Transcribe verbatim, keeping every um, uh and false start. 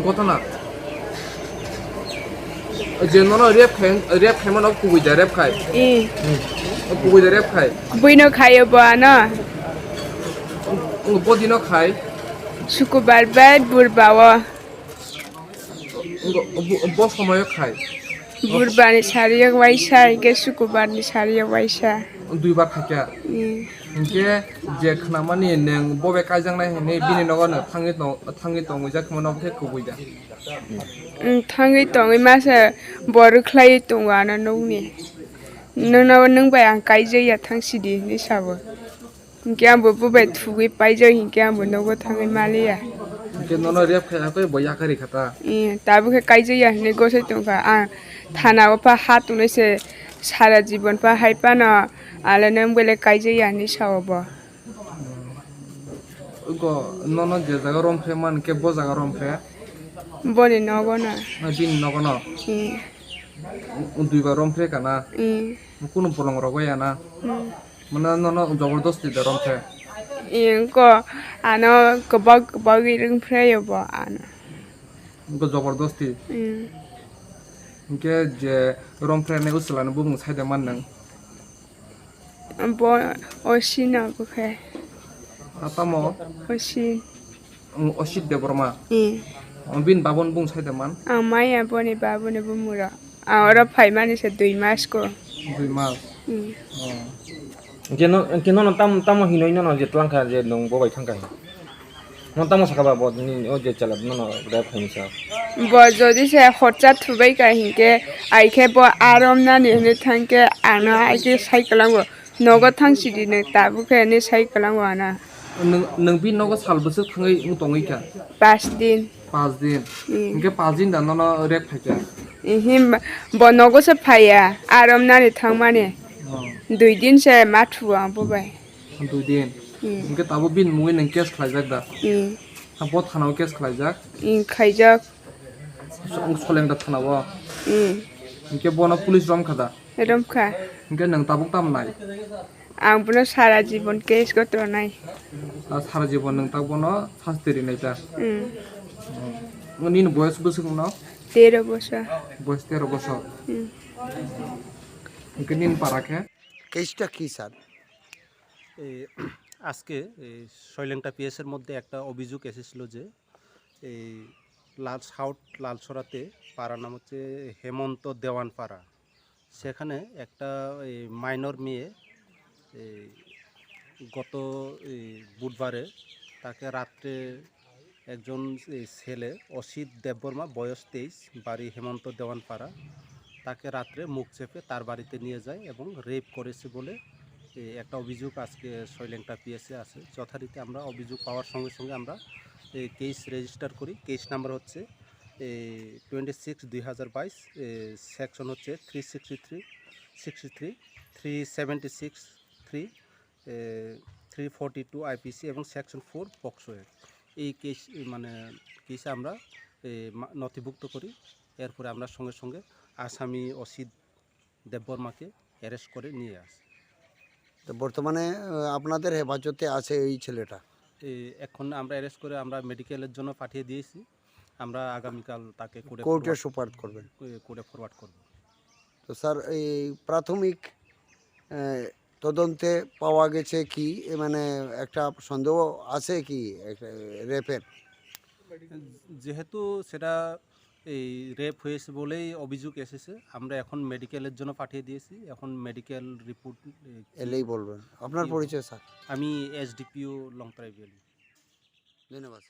Gotona. Je nono rep khai, rep khai mano kubui da rep khai. I. Hmm. Kubui da rep khai. Buino khayo bo ano. Bo dino khai. Sukubar bai burba o. Bo, bo, bo somoyo khai. Burbani sariyo waisa, hingke sukubarni sariyo waisa. Duibar khaikha. Hmm. Hingke je khnamani neng bobe kaijaknai hinwi bini nogo no thangwi tong, thangwi tongwi jak mano khe kubui da. Wng thangwi tongwi masa bo rwkhlaiwi tongo ano nukni. Nwngno nwng bai ang kaijak ya thang sidi hinwi sabo. Hinkhe ang bo bo bai thugwi paijak hinkhe ang bo nogo thangwi maliya. Hinkhe nono rep khai hakhe bo yakarwi kha ta? Ee, tabuk khe kaijak ya hinwi gosai tongkha. Ang thana o pha ha tongnai se sara jibon pha hai phano ale nwng bele kaijak ya hinwi sao bo. Wngkhe nono je jaga rom phe man khe bo jaga rom phe? Boni nogo no. Na bini nogo no? Hmm. Duibar rom phe kana? Hmm. Kunu bolong rogo ya na? Hmm. Mane nono jobordosti de rom phe? Wngkhe ano kwbak kwbagwi rom phe yo bo ano. Wngkhe jobordosti? Hmm. Hinkhe je rom phe ne usla ni bumung sai de man nang? Bo Osi no bo khe. A tamo? Osi. Ang Osit Debbarma. Hmm. Ang bini babon bung sai de man? Ang maya boni baboni bumuro. Ang oro phaimani se dui mas ko. Dui mas? Hmm. Oh. Hingke no, hingke nono tam, tamo hinoi nono je twlang kha je nwng bo bai thang kha hin. Nono tamo saka ba bo ni o je chela nono rep khaini sa. Bo jodi se horcha thubai ka hinkhe ai khe bo arom nani hinwi thang khe ano ai khe sai kwlango. Nogo thang sidi nwng tabuk khe hinwi sai kwlango ano. Nwng, nwng bini nogo sal bwswk thangwi wng tongwi kha? Pas din. Pas din. Hmm. Hinkhe pas din da nono rep khaikha? Ihi, bo nogo se phaiya, arom nani thangmani. Oh. Dui din se ma thuo ang bo bai. Dui din. Hmm. Hinkhe tabuk bini mungwi nwng case khlaijak da? Hmm. Ha, bo thana o case khlaijak? Hmm, khaijak. So-, Solengta thana o? Hmm. Hinkhe bono police romkha da? Romkha. Hinkhe nwng tabuk tamo nai? Ang bono sara jibon case gotro nai. Ah, sara jibon nwng tak bono sasti rinai ta? Hmm. Hmm. Nini boyos bwswk wngno? Tero bosor. Boyos tero bosor. Hmm. Hinkhe nini para khe? Case-ta ki, sir? এই আজকে এই সইলেংটা পিএসের মধ্যে একটা অভিযোগ এসেছিল যে এই লাল, সাউথ লালছড়াতে পাড়ার নাম হচ্ছে হেমন্ত দেওয়ান পাড়া। সেখানে একটা এই মাইনর মেয়ে এই গত এই বুধবারে তাকে রাত্রে একজন এই ছেলে অসিত দেববর্মা, বয়স তেইশ, বাড়ি হেমন্ত দেওয়ানপাড়া, তাকে রাত্রে মুখ চেপে তার বাড়িতে নিয়ে যায় এবং রেপ করেছে বলে এই একটা অভিযোগ আজকে সইলেংটা পিএসে আছে। যথারীতি আমরা অভিযোগ পাওয়ার সঙ্গে সঙ্গে আমরা এই কেস রেজিস্টার করি। কেস নাম্বার হচ্ছে এই টোয়েন্টি সিক্স দুই হাজার বাইশ, সেকশন হচ্ছে three sixty three, sixty three, three seventy six three, three forty two IPC এবং সেকশন ফোর পক্সো অ্যাক্ট। এই কেস, মানে, কেসে আমরা এ, মা-, নথিভুক্ত করি। এরপরে আমরা সঙ্গে সঙ্গে আসামি অসিত দেববর্মাকে অ্যারেস্ট করে নিয়ে আসি। তো বর্তমানে, আহ, আপনাদের হেফাজতে আছে এই ছেলেটা? এ, এখন আমরা অ্যারেস্ট করে আমরা মেডিকেলের জন্য পাঠিয়ে দিয়েছি। আমরা আগামীকাল তাকে কোর্টে কোর্টে ফরওয়ার্ড, সুপারিশ করবেন। কো-, কোর্টে ফরওয়ার্ড করব। তো স্যার, এই প্রাথমিক, আহ, তদন্তে পাওয়া গেছে কি, এ, মানে, একটা সন্দেহ আছে কি একটা রেপের? যেহেতু সেটা এই রেপ হয়েছে বলেই অভিযোগ এসেছে, আমরা এখন মেডিকেলের জন্য পাঠিয়ে দিয়েছি। এখন মেডিকেল রিপোর্ট, এ, কি এলেই বলবেন। আপনার কি পরিচয়, স্যার? আমি এসডিপিও লংতরাই ভ্যালি। ধন্যবাদ।